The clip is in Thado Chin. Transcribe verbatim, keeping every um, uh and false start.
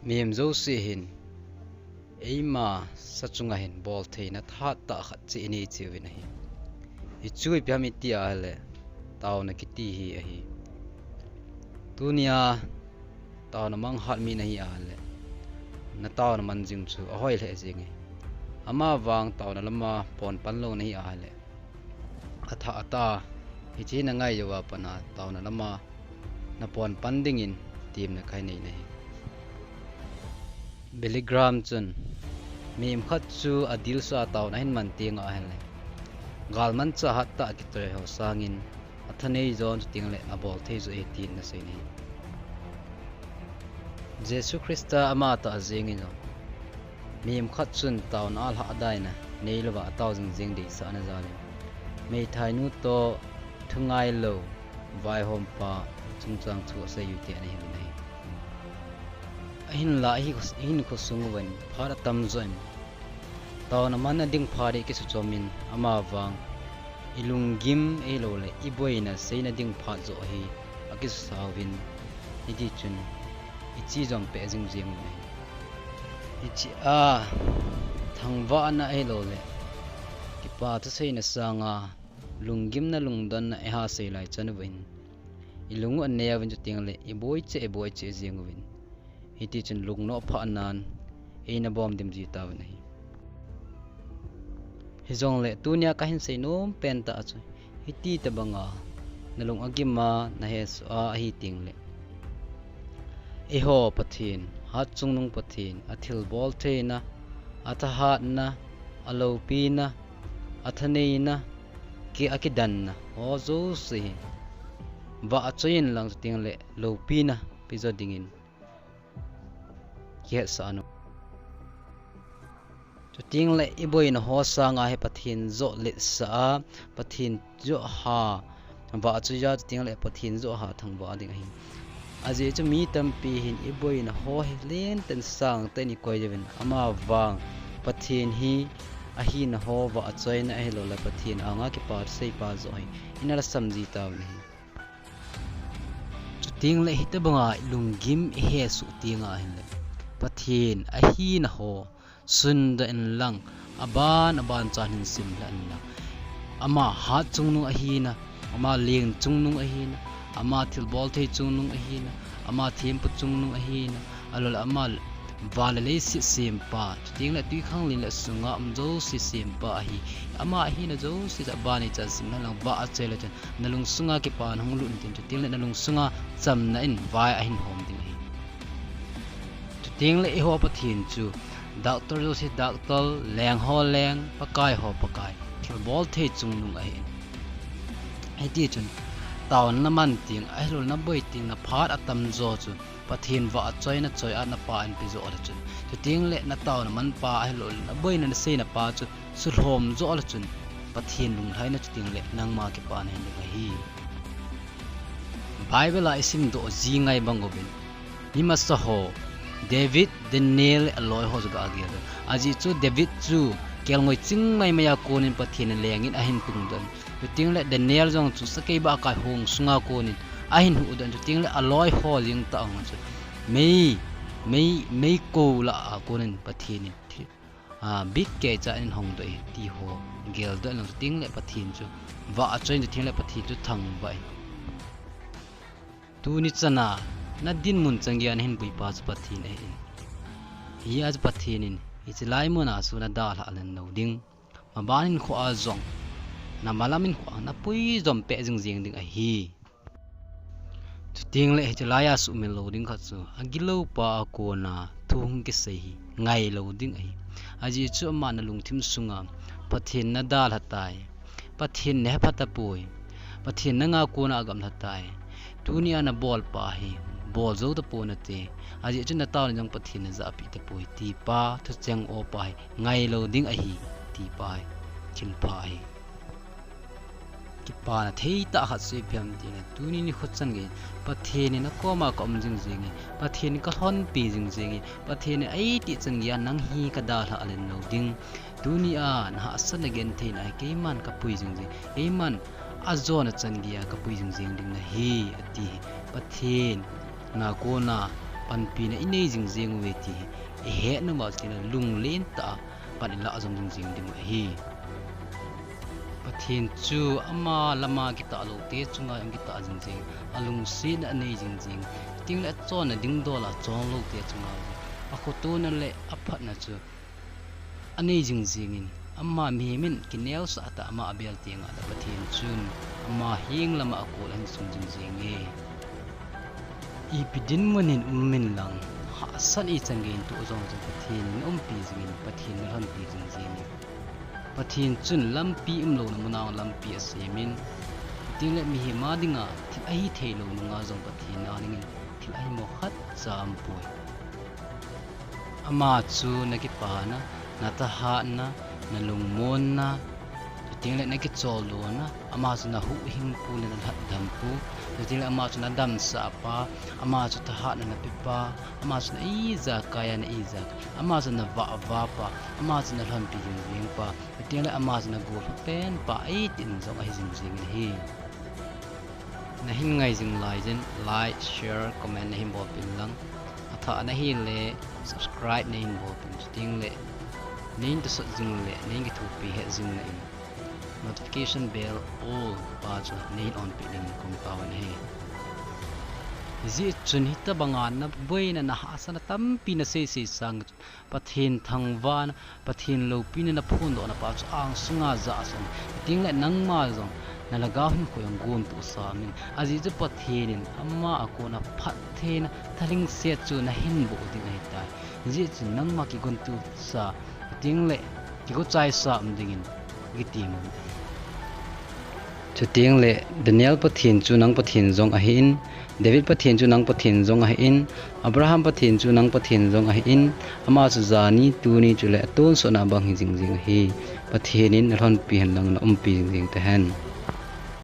Mihem jouse hin eima sa chunga hin boltheina thahat tah khat cheh inei cheh uvin ahi. Hichu ipi ham iti ahile, taona kiti hi ahi. Tunia taona mang hat mi nahi ahile, na taona man jing chu ahoi lheh jenge. Amavang taona lama pon pan lou nahi ahile, athah a tah, hiche na ngai jouva pat a taona lama na pon pan dingin temna kahin nei nahi. Billy Graham chun, mihem khat chu adilsa a taona ahin man teng ahile, galmanchah hat tah a kitoi ho sangin, athanei jo chuteng le abolthei jo ahi tin ana sei nahi. Jesu Christa amatah jengin jong, mihem khat chun taona alhah dan a neilouva atao jing jeng deisahna jalin, meithainu toh thungailou vaihompa chungchang thu asei u ti ana hin ahi. Ahinla ahi, ahinkho sung uvin phat atamjo in, taona manna ding phat hi kisuchomin, amavang ilunggim ahilouleh iboina seina ding phat joh hi akisusa uvin, hitichun iche jong peh jing jeng uvin ahi. Hichea thangvahna ahilouleh kipa thuseina sanga lunggimna lungdonna eiha sei lai chan uvin, ilung u aneo uvin chuteng le iboi cheh, iboi cheh jeng uvin, hitichun lungnoh phahnan eina bom dim ji tauvin ahi. Hijongle tunia kahin seinom pen tah chu, hiti tobanga nalung agima nahesoh a ahi tengle, eiho Pathen, Hatchungnung Pathen, athilboltheina, athahatna, aloupina, athaneina, ki, akidanna ho jouse hi vahchoi inlang chuteng le loupina pejo dingin kihetsah un. Chuteng le iboina ho sanga hi Pathen joh letsah a, Pathen joh ha vahchoi a, chuteng le Pathen joh ha thangvah ding ahi. Ajeh chu mi tampi hin iboina ho hi lentah in sangtah in ikoi uvin, amavang Pathen hi ahina ho vahchoina ahilouleh Pathen anga kipa thuseipa joh hi ina lhasam ji tauvin ahi. Chuteng le hitobanga lunggim ihesoh teng ahile, Pathen ahina ho sundoh inlang, aban aban chan hin simlhah inlang, ama hatchungnung ahina, ama lengchungnung ahina, ama thilbolthei chungnung ahina, ama thempu chungnung ahina, ahilouleh ama van le leiset sempa, chuteng le twikhanglen le sunga um jouse sempa ahi. Ama ahina jouse chu aban ichan simlhah inlang, vahchoi le chun nalung sunga kipana hung lut intin, chuteng le nalung sunga chamna in vai ahin hom ding ahi. Chuteng le eiho Pathen chu doctor jouse doctor, leng ho leng, Pakai ho Pakai, thilbolthei chungnung ahin. Hitichun taona naman teng ahilouleh naboi teng, naphat atamjo chu Pathen vahchoina choi a napa in pejoh le chun, chuteng le nataona manpa ahilouleh naboina naseina pa chu sulhom joh le chun, Pathen lunglhaina chuteng le nangma kipana hin ding ahi. Bible a isimdoh ji ngai bang uvin, mi masa ho, David, Daniel, aloi ho chu gagel uvin. Ajeh chu David chu kelngoi ching maimai a konin Pathen in lengin ahin tungdoh in, chuteng le Daniel jong chu sakeibah kai hong sunga konin ahin huhdoh in, chuteng le aloi ho jeng tah ho chu mei, mei, meikol lah a konin Pathen in thi, a, bit keicha in hongdoh e ti ho geldoh inlang, chuteng le Pathen chu vahchoi in, chuteng le Pathen chu thangvah in. Tuni chana nadinmun chan geiya nahin puipa chu Pathen ahin. Hijeh a chu Pathen in hiche lai muna chu nadalhah len lou ding, maban hinkhoa jong, namalam hinkhoa napui jom peh jing jeng ding ahi. Chuteng le hiche laiya suhmil lou ding khat chu, agiloupa a kona thu hung kisei hi ngai lou ding ahi. Ajeh chu ama nalungthim sunga Pathen nadalha tai, Pathen nahepha tapoi, Pathen nanga kona agamlha tai, tunia nabolpa hi bol jou tapon nate, ajeh chu nataona jong Pathen najahpeh tapoi tipa, thucheng opa hi ngai lou ding ahi tipa hi thilpha ahi. Kipana thei tah khat chu ipi ham itile, tuni nikho chan gei Pathen in akoma kaum jing jenge, Pathen in kalhonpi jing jenge, Pathen in eitih chan geiya nang hi kadalhah len lou ding, tunia nahahsatna gentheina hi keiman kapui jing jeng, keiman ajona chan geiya kapui jing jeng ding nahi, ati hi. Pathen na kona panpina inei jing jeng uve ti hi ihet nauva chun lunglen tah a pan ilah jom jing jeng ding u ahi. Pathen chu ama lama kitah loute chunga jong kitah jing jeng, alungsetna anei jing jeng, chuteng le achonna dingdol a chon loute chunga jong akhotona le aphatna chu anei jing jengin, ama mihem in kineosah tah ama abel tenga le Pathen chun ama heng lama akol ahin sung jing jenge. Ipi dinmun in um in lang, hahsat ichan gei in toh jong jong Pathen in naumpi jingin, Pathen nalhonpi jing jengin. Pathen chun lampi umlouna muna lampi asemin, chuteng le mihem a dinga thil ahithei lou nunga jong Pathen a dingin thil ahimo khatcha aumpoi. Ama chu nakipana, nathahatna, nalungmonna, chuteng le nakicholdohna, ama chu nahuhhingpu le nalhatdampu, chuteng le ama chu nadamsahpa, ama chu thahatna napepa, ama chu na ijakai a na ijakai, ama chu navahvahpa, ama chu nalhonpi jing jengpa, chuteng le ama chu nagolhut penpa eitin jong ahi jing jengin ahi. Nahin ngai jing laijin like, share, comment nahin bolpeh in lang, athah nahile subscribe nahin bolpeh in, chuteng le nahin tosot jing le nahin kithopi het jing le in notification bell all pa chu nahin onpeh dingin kahung taovin ahi. Hijeh chun hitobanga naboina, nahahsatna tampi naseisei sanga chun Pathen thangvahna, Pathen loupina naphondohna pa chu angsunga jah jong, chuteng le nangma jong nalhagao hinkho jong gontohsa aumin, ajeh chu Pathen in ama a kona phattheina thalhingset chu nahin boh ding ahitai. Hijeh chun nangma kigontohsa, chuteng le kigochaisa um dingin kitem un. Chuteng le Daniel Pathen chu nang Pathen jong ahin, David Pathen chu nang Pathen jong ahin, Abraham Pathen chu nang Pathen jong ahin, ama chu jani, tuni chule atonsotna bang hi jing jeng ahi. Pathen in nalhonpi hen lang naumpi jing jeng tahen.